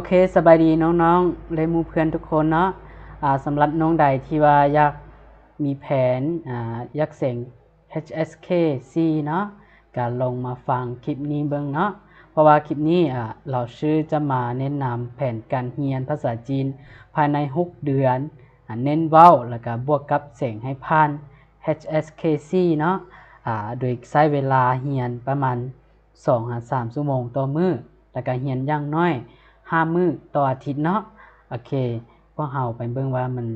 ໂອເຄ ສະບາຍດີນ້ອງໆ ແລະ ໝູ່ເພື່ອນທຸກຄົນເນາະ. ອາ ສຳລັບນ້ອງໃດທີ່ວ່າຢາກມີແຜນ ອາ ຢາກເສັງ ເອັດເອັສເຄສີ່ເນາະ ກະລອງມາຟັງຄລິບນີ້ເບິ່ງເນາະ. ເພາະວ່າຄລິບນີ້ ອາ ລາວຊື່ຈະມາແນະນຳແຜນການຮຽນພາສາຈີນພາຍໃນຫົກເດືອນ ອາ ເນັ້ນເວົ້າ ແລ້ວກະບວກກັບເສັງໃຫ້ຜ່ານ ເອັດເອັສເຄສີ່ເນາະ ອາ ໂດຍໃຊ້ເວລາຮຽນປະມານ ສອງຫາສາມຊົ່ວໂມງຕໍ່ມື້ ແລ້ວກະຮຽນຢ່າງໜ້ອຍຫ້າມື້ຕໍ່ອາທິດເນາະ. ໂອເຄ ພວກເຮົາໄປເບິ່ງວ່າມັນ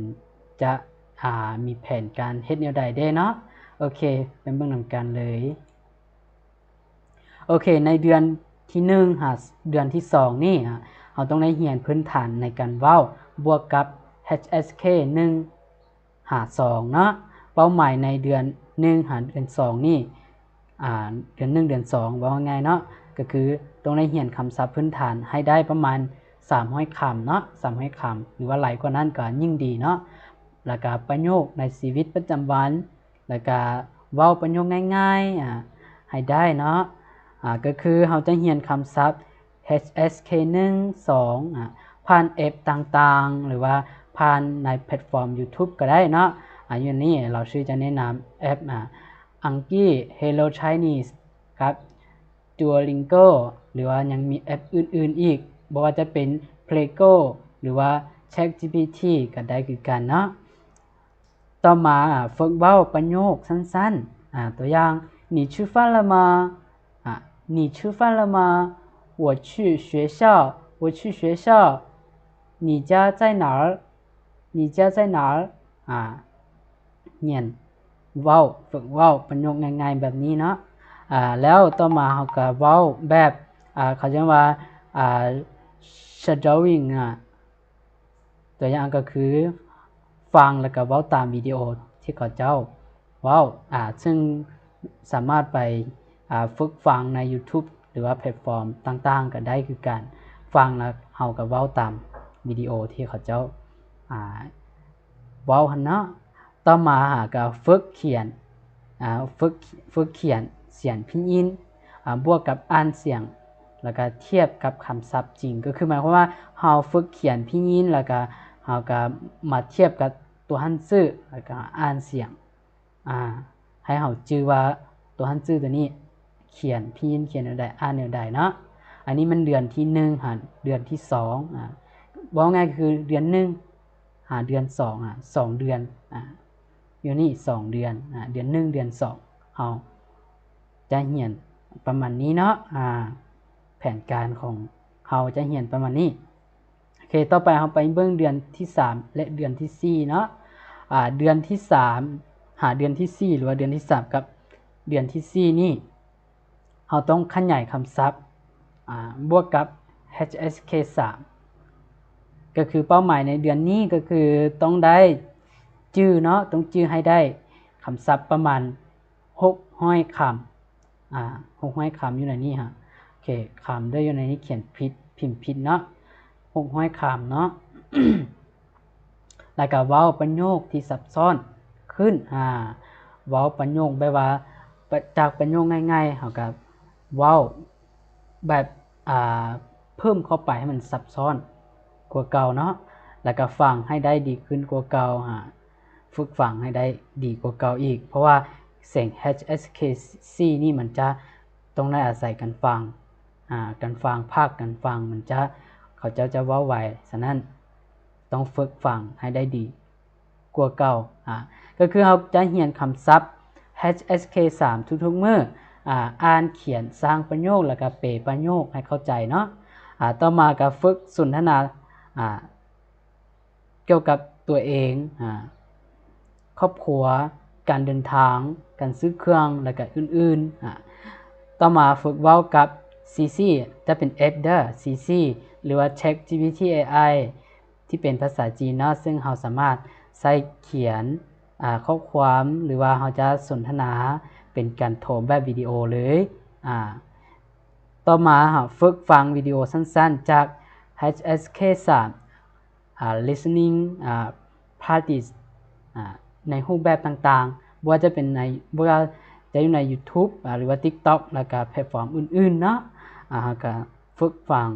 ຈະ ອາ ມີແຜນການເຮັດແນວໃດເດ້ເນາະ. ໂອເຄ ໄປເບິ່ງນຳກັນເລີຍ. ໂອເຄ ໃນເດືອນທີໜຶ່ງຫາເດືອນທີສອງນີ້ ອາ ເຮົາຕ້ອງໄດ້ຮຽນພື້ນຖານໃນການເວົ້າ ບວກກັບ ເອັດເອັສເຄໜຶ່ງ ຫາສອງເນາະ. ເປົ້າໝາຍໃນເດືອນໜຶ່ງຫາເດືອນສອງນີ້ ອາ ເດືອນໜຶ່ງ ເດືອນສອງ ເວົ້າງ່າຍໆເນາະ ກະຄືຕ້ອງໄດ້ຮຽນຄຳສັບພື້ນຖານໃຫ້ໄດ້ປະມານສາມຮ້ອຍຄຳເນາະ ສາມຮ້ອຍຄຳ ຫຼືວ່າຫຼາຍກວ່ານັ້ນກະຍິ່ງດີເນາະ. ແລ້ວກະປະໂຫຍກໃນຊີວິດປະຈຳວັນ ແລ້ວກະເວົ້າປະໂຫຍກງ່າຍໆ ອາ ໃຫ້ໄດ້ເນາະ. ອາ ກະຄືເຮົາຈະຮຽນຄຳສັບ ເອັດເອັສເຄໜຶ່ງ ສອງ ອາ ຜ່ານແອັບຕ່າງໆ ຫຼືວ່າຜ່ານໃນແພລດຟອມຢູທູບກະໄດ້ເນາະ. ອາ ຢູ່ນີ້ລາວຊື່ຈະແນະນຳແອັບ ອາ ອັງກີ້ ເຮໂລໄຊນີສ ກັບ ດູໂອລິງໂກ ຫຼືວ່າຍັງມີແອັບອື່ນໆອີກ ບໍ່ວ່າຈະເປັນເພລໂກ ຫຼືວ່າແຊັດຈີພີທີກະໄດ້ຄືກັນເນາະ. ຕໍ່ມາ ອາ ຝຶກເວົ້າປະໂຫຍກສັ້ນໆ ອາ ຕົວຢ່າງ 你吃饭了吗？ ອາ 你吃饭了吗？我去学校，我去学校。你家在哪儿？你家在哪儿？ ອາ ຮຽນເວົ້າ ຝຶກເວົ້າປະໂຫຍກງ່າຍໆແບບນີ້ເນາະ. ອາ ແລ້ວຕໍ່ມາເຮົາກະເວົ້າແບບ ອາ ເຂົາເອີ້ນວ່າ ອາ ຊະໂດຣິງ ອາ ຕົວຢ່າງກະຄືຟັງ ແລ້ວກະເວົ້າຕາມວິດີໂອທີ່ເຂົາເຈົ້າເວົ້າ ອາ ເຊິ່ງສາມາດໄປ ອາ ຝຶກຟັງໃນຢູທູບ ຫຼືວ່າແພລດຟອມຕ່າງໆກະໄດ້ຄືກັນ. ຟັງແລ້ວເຮົາກະເວົ້າຕາມວິດີໂອທີ່ເຂົາເຈົ້າ ອາ ເວົ້າຫັ້ນເນາະ. ຕໍ່ມາເຮົາກະຝຶກຂຽນ ອາ ຝຶກ ຝຶກຂຽນສຽງພິນຢິນ ອາ ບວກກັບອ່ານສຽງ ແລ້ວກະທຽບກັບຄຳສັບຈິງ ກະຄືໝາຍຄວາມວ່າເຮົາຝຶກຂຽນພິນຢິນ ແລ້ວກະເຮົາກະມາທຽບກັບຕົວຮັນຊື່ ແລ້ວກະອ່ານສຽງ ອາ ໃຫ້ເຮົາຈື່ວ່າຕົວຮັນຊື່ຕົວນີ້ຂຽນພິນຍິນຂຽນແນວໃດ ອ່ານແນວໃດເນາະ. ອັນນີ້ມັນເດືອນທີໜຶ່ງຫາເດືອນທີສອງ ອາ ເວົ້າງ່າຍຄືເດືອນໜຶ່ງຫາເດືອນສອງ ອາ ສອງເດືອນ ອາ ຢູ່ນີ້ສອງເດືອນ ອາ ເດືອນໜຶ່ງ ເດືອນສອງ ເຮົາຈະຮຽນປະມານນີ້ເນາະ ອາ ແຜນການຂອງເຮົາຈະຮຽນປະມານນີ້. ໂອເຄ ຕໍ່ໄປເຮົາໄປເບິ່ງເດືອນທີສາມ ແລະ ເດືອນທີສີ່ເນາະ. ອາ ເດືອນທີສາມຫາເດືອນທີສີ່ ຫຼືວ່າເດືອນທີສາມກັບເດືອນທີສີ່ນີ້ ເຮົາຕ້ອງຂະຫຍາຍຄຳສັບ ອາ ບວກກັບ ເອັດເອັສເຄສາມ ກະຄືເປົ້າໝາຍໃນເດືອນນີ້ກະຄືຕ້ອງໄດ້ຈື່ເນາະ ຕ້ອງຈື່ໃຫ້ໄດ້ຄຳສັບປະມານ ຫົກຮ້ອຍຄຳ ອາ ຫົກຮ້ອຍຄຳຢູ່ໃນນີ້ຮະ. ໂອເຄ ຄຳເດີ ຢູ່ໃນນີ້ຂຽນຜິດ ພິມຜິດເນາະ ຫົກຮ້ອຍຄຳເນາະ. ແລ້ວກະເວົ້າປະໂຫຍກທີ່ຊັບຊ້ອນຂຶ້ນ ອາ ເວົ້າປະໂຫຍກແບບວ່າ ຈາກປະໂຫຍກງ່າຍໆ ເຮົາກະເວົ້າແບບ ອາ ເພີ່ມເຂົ້າໄປໃຫ້ມັນຊັບຊ້ອນກວ່າເກົ່າເນາະ ແລ້ວກະຟັງໃຫ້ໄດ້ດີຂຶ້ນກວ່າເກົ່າ ອາ ຝຶກຟັງໃຫ້ໄດ້ດີກວ່າເກົ່າອີກ ເພາະວ່າສຽງ ເອັດເອັສເຄສີ່ນີ້ມັນຈະຕ້ອງໄດ້ອາໄສການຟັງ ອາ ການຟັງ ພາກການຟັງ ມັນຈະ ເຂົາເຈົ້າຈະເວົ້າໄວ ສະນັ້ນຕ້ອງຝຶກຟັງໃຫ້ໄດ້ດີກວ່າເກົ່າ ອາ ກະຄືເຮົາຈະຮຽນຄຳສັບ ເອັດເອັສເຄສາມທຸກໆມື້ ອາ ອ່ານ ຂຽນ ສ້າງປະໂຫຍກ ແລ້ວກະເປປະໂຫຍກໃຫ້ເຂົ້າໃຈເນາະ. ອາ ຕໍ່ມາກະຝຶກສົນທະນາ ອາ ກ່ຽວກັບຕົວເອງ ອາ ຄອບຄົວ ການເດີນທາງ ການຊື້ເຄື່ອງ ແລ້ວກະອື່ນໆ. ອາ ຕໍ່ມາຝຶກເວົ້າກັບຊີຊີ ຈະເປັນແອັບເດີ ຊີຊີ ຫຼືວ່າແຊັດຈີພີທີ ເອໄອ ທີ່ເປັນພາສາຈີນເນາະ ເຊິ່ງເຮົາສາມາດໃຊ້ຂຽນ ອາ ຂໍ້ຄວາມ ຫຼືວ່າເຮົາຈະສົນທະນາເປັນການໂທແບບວິດີໂອເລີຍ. ອາ ຕໍ່ມາເຮົາຝຶກຟັງວິດີໂອສັ້ນໆຈາກ ເອັດເອັສເຄສາມ ອາ ລິສເນີງ ອາ ພຣັກຕິສ ອາ ໃນຮູບແບບຕ່າງໆ ບໍ່ວ່າຈະເປັນໃນ ບໍ່ວ່າຈະຢູ່ໃນຢູທູບ ອາ ຫຼືວ່າຕິກຕັອກ ແລ້ວກະແພລດຟອມອື່ນໆເນາະ. ອາ ເຮົາກະຝຶກຟັງ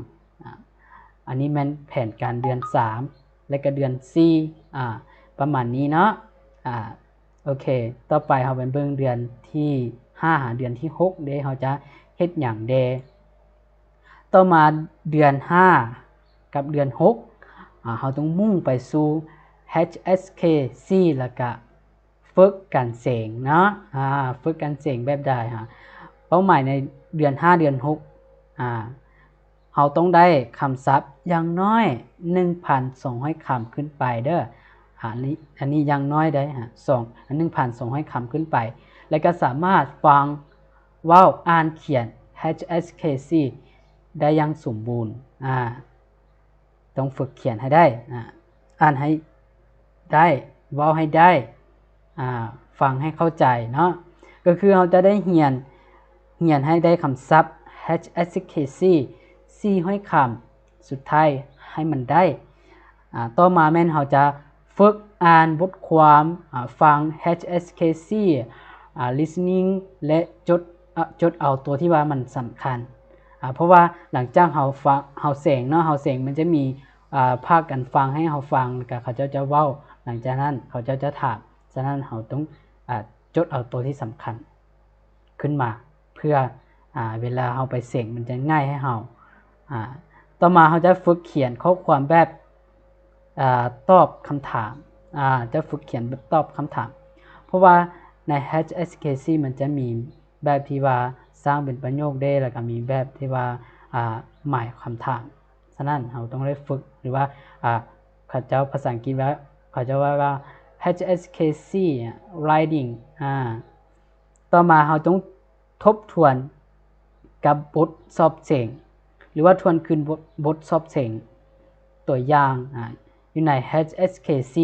ອາ ອັນນີ້ແມ່ນແຜນການເດືອນສາມ ແລະກະເດືອນສີ່ ອາ ປະມານນີ້ເນາະ. ອາ ໂອເຄ ຕໍ່ໄປເຮົາໄປເບິ່ງເດືອນທີຫ້າຫາເດືອນທີຫົກເດ້ ເຮົາຈະເຮັດຫຍັງແດ່. ຕໍ່ມາເດືອນຫ້າກັບເດືອນຫົກ ອາ ເຮົາຕ້ອງມຸ່ງໄປສູ່ HSKC ແລ້ວກະຝຶກການເສັງເນາະ. ອາ ຝຶກການເສັງແບບໃດ? ເປົ້າໝາຍໃນເດືອນຫ້າເດືອນຫົກ ອາ ເຮົາຕ້ອງໄດ້ຄຳສັບຢ່າງໜ້ອຍໜຶ່ງພັນສອງຮ້ອຍຄຳຂຶ້ນໄປເດີ. ອາ ອັນນີ້ ອັນນີ້ຢ່າງໜ້ອຍໄດ້ ອາ ສອງ ໜຶ່ງພັນສອງຮ້ອຍຄຳຂຶ້ນໄປ ແລະກະສາມາດຟັງ ເວົ້າ ອ່ານ ຂຽນ HSKC ໄດ້ຢ່າງສົມບູນ. ອາ ຕ້ອງຝຶກຂຽນໃຫ້ໄດ້ ອາ ອ່ານໃຫ້ໄດ້ ເວົ້າໃຫ້ໄດ້ ອາ ຟັງໃຫ້ເຂົ້າໃຈເນາະ. ກໍຄືເຮົາຈະໄດ້ຮຽນ ຮຽນໃຫ້ໄດ້ຄຳສັບ HSKC ສີ່ຮ້ອຍຄຳສຸດທ້າຍໃຫ້ມັນໄດ້. ອາ ຕໍ່ມາແມ່ນເຮົາຈະຝຶກອ່ານບົດຄວາມ ອາ ຟັງ HSKC ອາ listening ແລະ ຈົດ ອາ ຈົດເອົາຕົວທີ່ວ່າມັນສຳຄັນ. ອາ ເພາະວ່າຫຼັງຈາກເຮົາຟັງ ເຮົາເສັງເນາະ ເຮົາເສັງມັນຈະມີ ອາ ພາກການຟັງໃຫ້ເຮົາຟັງ ແລ້ວກະເຂົາເຈົ້າຈະເວົ້າ ຫຼັງຈາກນັ້ນເຂົາເຈົ້າຈະຖາມ. ສະນັ້ນເຮົາຕ້ອງ ອາ ຈົດເອົາຕົວທີ່ສຳຄັນຂຶ້ນມາ ເພື່ອ ອາ ເວລາເຮົາໄປເສັງມັນຈະງ່າຍໃຫ້ເຮົາ. ອາ ຕໍ່ມາເຮົາຈະຝຶກຂຽນຂໍ້ຄວາມແບບ ອາ ຕອບຄຳຖາມ ອາ ຈະຝຶກຂຽນແບບຕອບຄຳຖາມ ເພາະວ່າໃນ HSKC ມັນຈະມີແບບທີ່ວ່າສ້າງເປັນປະໂຫຍກເດ້ ແລ້ວກະມີແບບທີ່ວ່າ ອາ ໝາຍຄຳຖາມ. ສະນັ້ນເຮົາຕ້ອງໄດ້ຝຶກ ຫຼືວ່າ ອາ ເຂົາເຈົ້າ ພາສາອັງກິດວ່າ ເຂົາເຈົ້າວ່າ ວ່າ HSKC writing ອາ ຕໍ່ມາເຮົາຕ້ອງ ທົບທວນກັບບົດສອບເສັງ ຫຼືວ່າທວນຄືນບົດ ບົດສອບເສັງ. ຕົວຢ່າງ ອາ ຢູ່ໃນ HSKC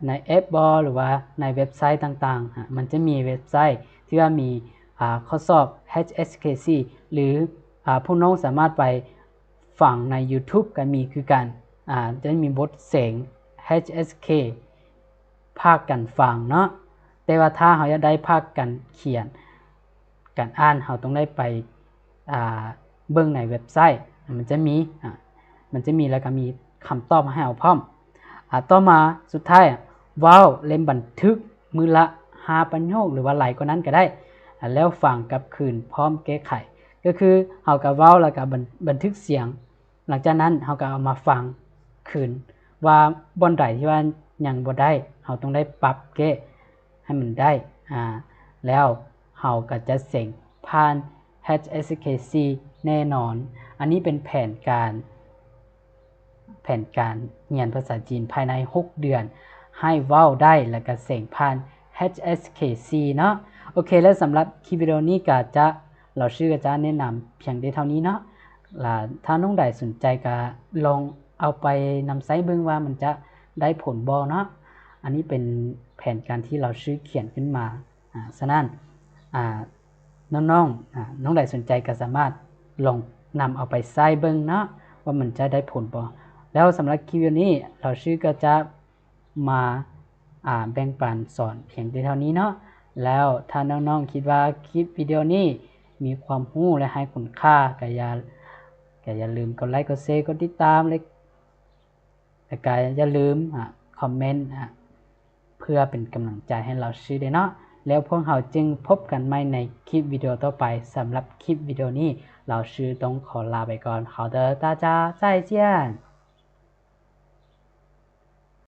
ໃນແອັບບໍ ຫຼືວ່າໃນເວັບໄຊຕ່າງໆ ອາ ມັນຈະມີເວັບໄຊທີ່ວ່າມີ ອາ ຂໍ້ສອບ HSKC ຫຼື ອາ ຜູ້ນ້ອງສາມາດໄປຟັງໃນ YouTube ກໍມີຄືກັນ. ອາ ຈະມີບົດເສັງ HSK ພາກການຟັງເນາະ. ແຕ່ວ່າຖ້າເຮົາຢາກໄດ້ພາກການຂຽນ ການອ່ານ ເຮົາຕ້ອງໄດ້ໄປ ອາ ເບິ່ງໃນເວັບໄຊ ມັນຈະມີ ອາ ມັນຈະມີ ແລ້ວກໍມີຄຳຕອບໃຫ້ເຮົາພ້ອມ. ອາ ຕໍ່ມາສຸດທ້າຍ ເວົ້າ ແລະ ບັນທຶກມື້ລະຫ້າປະໂຫຍກ ຫຼືວ່າຫຼາຍກວ່ານັ້ນກໍໄດ້ ອາ ແລ້ວຟັງກັບຄືນພ້ອມແກ້ໄຂ. ກໍຄືເຮົາກໍເວົ້າ ແລ້ວກໍບັນ ບັນທຶກສຽງ ຫຼັງຈາກນັ້ນເຮົາກໍເອົາມາຟັງຄືນ ວ່າບ່ອນໃດທີ່ວ່າຍັງບໍ່ໄດ້ ເຮົາຕ້ອງໄດ້ປັບແກ້ໃຫ້ມັນໄດ້ ອາ ແລ້ວເຮົາກໍຈະເສັງຜ່ານ HSKC ແນ່ນອນ. ອັນນີ້ເປັນແຜນການ ແຜນການຮຽນພາສາຈີນພາຍໃນຫົກເດືອນ ໃຫ້ເວົ້າໄດ້ ແລ້ວກໍເສັງຜ່ານ HSKC ເນາະ. ໂອເຄ ແລ້ວສຳລັບຄລິບວິດີໂອນີ້ກໍຈະ ລາວຊື່ກໍຈະແນະນຳພຽງແຕ່ເທົ່ານີ້ເນາະ. ລະ ຖ້ານ້ອງໃດສົນໃຈກໍລອງເອົາໄປນຳໃຊ້ເບິ່ງວ່າມັນຈະໄດ້ຜົນບໍ່ເນາະ. ອັນນີ້ເປັນແຜນການທີ່ລາວຊື່ຂຽນຂຶ້ນມາ. ອາ ສະນັ້ນ ອາ ນ້ອງໆ ອາ ນ້ອງໃດສົນໃຈກໍສາມາດລອງນຳເອົາໄປໃຊ້ເບິ່ງເນາະ ວ່າມັນຈະໄດ້ຜົນບໍ່. ແລ້ວສຳລັບຄລິບວິດີໂອນີ້ ລາວຊື່ກໍຈະມາ ອາ ແບ່ງປັນສອນພຽງແຕ່ເທົ່ານີ້ເນາະ. ແລ້ວຖ້ານ້ອງໆຄິດວ່າຄລິບວິດີໂອນີ້ມີຄວາມຮູ້ ແລະ ໃຫ້ຄຸນຄ່າ ກໍຢ່າ ກໍຢ່າລືມກົດໄລ ກົດແຊ ກົດຕິດຕາມ ແລະ ແລະກະຢ່າລືມ ອາ ຄອມເມັນ ອາ ເພື່ອເປັນກຳລັງໃຈໃຫ້ລາວຊື່ເດ້ເນາະ. ແລ້ວພວກເຮົາຈຶ່ງພົບກັນໃໝ່ໃນຄລິບວິດີໂອຕໍ່ໄປ. ສຳລັບຄລິບວິດີໂອນີ້ ລາວຊື່ຕ້ອງຂໍລາໄປກ່ອນ. 好的，大家再见。